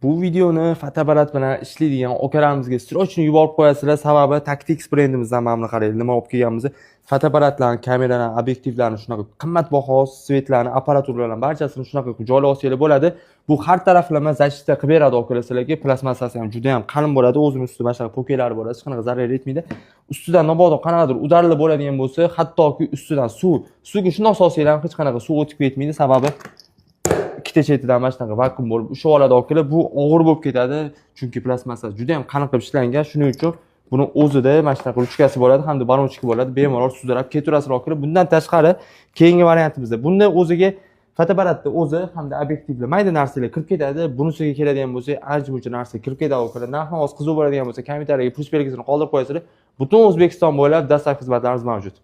Bu videoni fotoapparat bilan ishlaydigan akalarimizga срочно yuborib qo'yasizlar. Sababi Tactics brendimizdan mana buni qaranglar, nima olib kelganmiz. Fotoapparatlarni, kameralarni, obyektivlarni, shunaqa qimmatbaho свет larni, apparaturalarni barchasini shunaqa qilib joylab olsanglar bo'ladi. Bu har taraflama защита qilib beradi akalar sizlarga. Plastmassasi ham juda ham qalin bo'ladi. O'zini ustida mana shunaqa pokelari bo'ladi, hech qanaqa zarar yetmaydi. Ustidan mabodo qanaqadir удар lar bo'ladigan bo'lsa, hattoki ustidan suvga shundoq solsanglar ham hech qanaqa suv o'tib ketmaydi. Sababi ikkita chetidan mana shunaqa vakuum bo'lib ushlab oladi akalar. Bu og'ir bo'lib ketadi, chunki plastmassa juda ham qalin qilib ishlangan. Shuning uchun buni o'zida mana shunaqa ruchkasi bo'ladi hamda баллончик i bo'ladi. Bemalol sudrab ketaverasizlar akalar. Bundan tashqari keyingi variantimizda bunda o'ziga fotoapparatni o'zi hamda obyektivli mayda narsalar kirib ketadi. Bunisiga keladigan bo'lsak, ancha muncha narsa kirib ketadi akalar. Narx hozir qiziq bo'ladigan bo'lsa, kommentariyaga plyus belgisini qoldirib qo'yasizlar. Butun O'zbekiston bo'ylab доставка xizmatlarimiz mavjud.